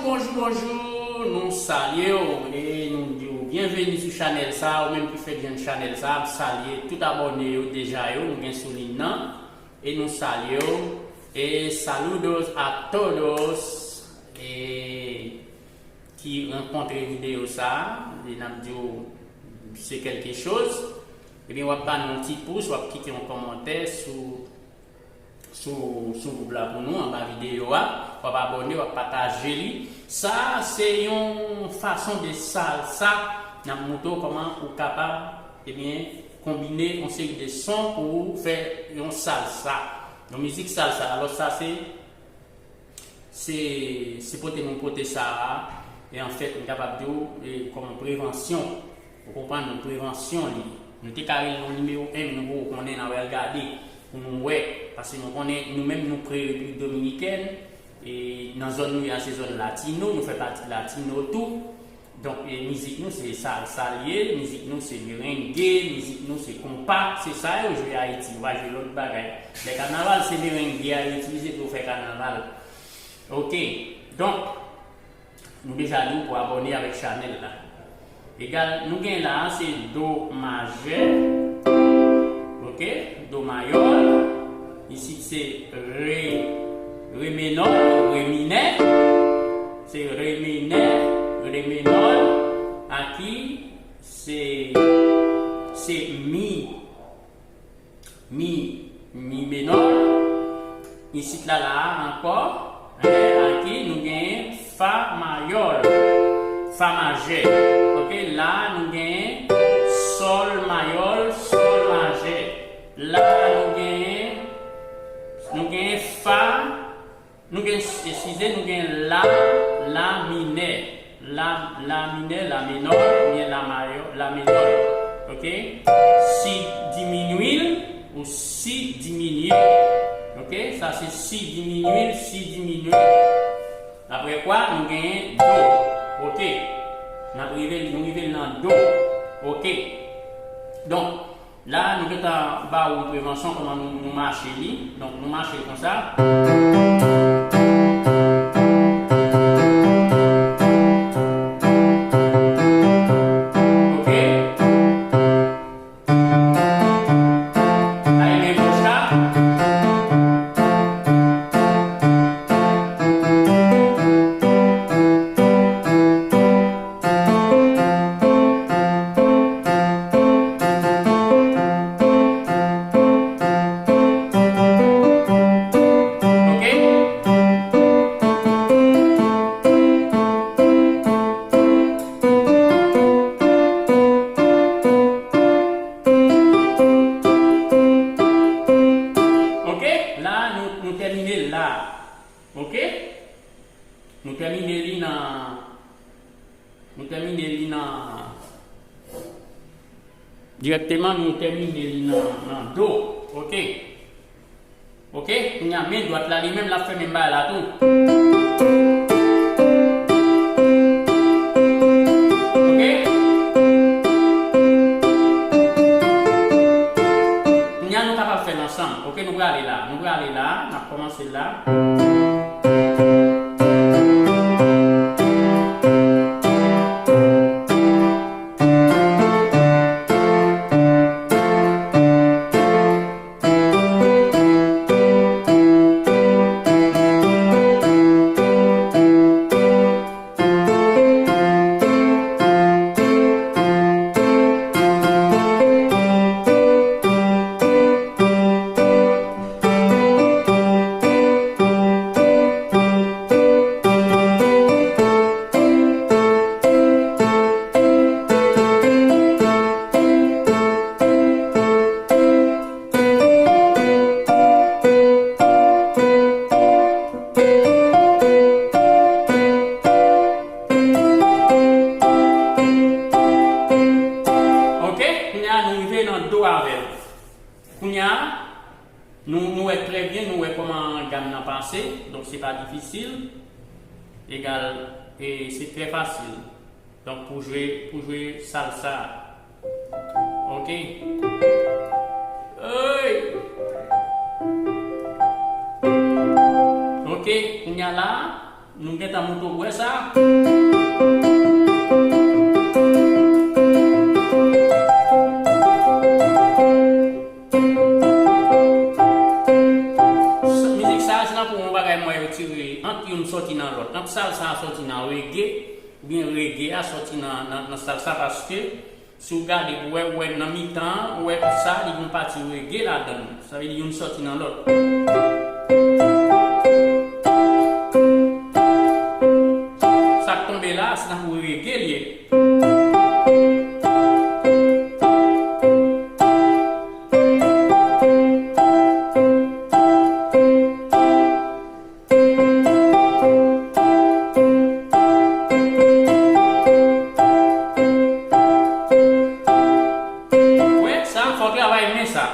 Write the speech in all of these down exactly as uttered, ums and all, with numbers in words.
Bonjou, bonjou, nou salye w e nou di w byenveni sou chanèl sa a. Ou menm ki fèk jwenn chanèl sa a, m salye tout abòne yo deja yo nou gen sou liy nan. E nou salye w. E saludos a todos e ki rankontre videyo sa a. E n ap di w se kèlke choz. Ebyen, w ap ba nou yon ti pous, w ap kite yon kòmantè sou sou, sou gwoup la pou nou anba videyo a. W ap abòne, w ap pataje li. Sa a se yon fason de salsa. N ap montre w kòman ou kapab, ebyen, konbine yon seri de son pou w fè yon salsa. Yon mizik salsa. Alò, sa se, se, se pote nou pote sa a. E anfèt, m kapab di w, e, kòm prevansyon. Ou konprann, yon prevansyon li. Nou te ka rele l yon nimewo en, men nou poko konnen, n a pral gade pou nou wè. Paske nou konnen, nou menm, nou pre Repiblik Dominikèn, e nan zòn nou ye a, se zòn latino, nou fè pati latino tou. Donk, e, mizik nou, se sa, sa l ye, mizik nou, se merenge, mizik nou, se konpa, se sa yo jwe Ayiti, yo pa jwe lòt bagay. Lè kanaval, se merenge a yo itilize pou yo fè kanaval. Oke, donk, nou deja di w pou abòne avèk chanèl la. Egal, nou gen la a, se do majè, oke, do mayòl. Isit se re, re menòl, re minè. Se re minè, re menòl. Aki, se, se mi, mi, mi menòl. Isit la, la a ankò, e, aki nou genyen fa mayòl, fa majè. Oke, la a nou genyen sòl mayòl, sòl majè. La a nou genyen, nou genyen fa, nou gen, eskize, nou gen la, la minè, la, la minè, la menòl, oubyen la mayò, la menòl. Oke? Si diminye l, ou si diminye. Oke? Sa se si diminye, si diminye. Apre kwa, nou genyen do. Oke? N ap rive, nou rive nan do. Oke? Donk, la, nou gentan ba ou prevansyon kòman nou, nou mache li. Donk, nou mache l konsa. Oke? Ay, men goch la. Oke? Oke, la, nou, nou tèmine la. Oke? Nou tèmine li nan, nou tèmine li nan, dirèkteman, nou tèmine li nan, nan do. Oke? Oke? Kounye a, men dwat la, li menm, l ap fè menm bagay la tou. Oke? Kounye a, nou kapab fè l ansanm. Oke, nou prale la. Nou prale la. N ap kòmanse la. Oke, kounye a nou rive nan do avè l. Kounye a, nou, nou wè trè byen, nou wè kòman gam nan pase, donk se pa difisil. Egal, e se trè fasil. Donk, pou jwe, pou jwe salsa. Oke. Ey! Oke, kounye a la, Nou gentan monte w wè sa. Mizik sa a, se tankou yon bagay mwen yo tire ant youn sòti nan lòt. Ant salsa a sòti nan reggae, oubyen reggae a sòti nan, nan, nan salsa, paske si w gade pou wè, ou wè nan mitan an, ou wè sa, li gen yon pati reggae ladan l. Sa vle di youn sòti nan lòt. Sa k tonbe la, se tankou reggae l ye. Wè, sa, fò w travay men sa.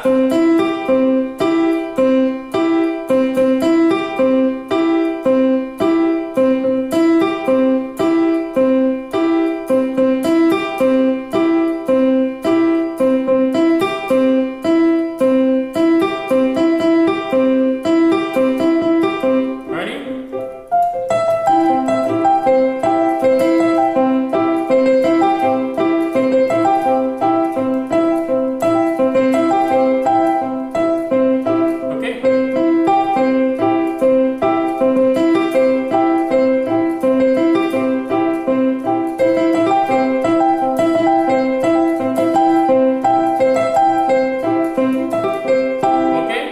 Ready? Ok. Ok.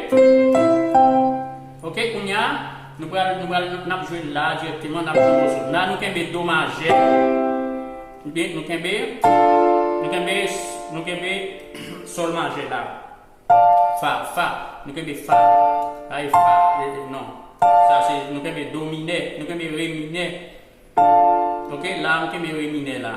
Ok, kounye a, nou pral, nou pral, n ap jwe la dirèkteman, n ap jwe mòso. La, nou kenbe do majè. Oubyen, nou kenbe, nou kenbe, nou kenbe sòl majè la. Fa, fa. Nou kenbe fa. Sa e fa, e, e, non. Sa se, nou kenbe do minè, nou kenbe re minè. Ok, la, nou kenbe re minè la.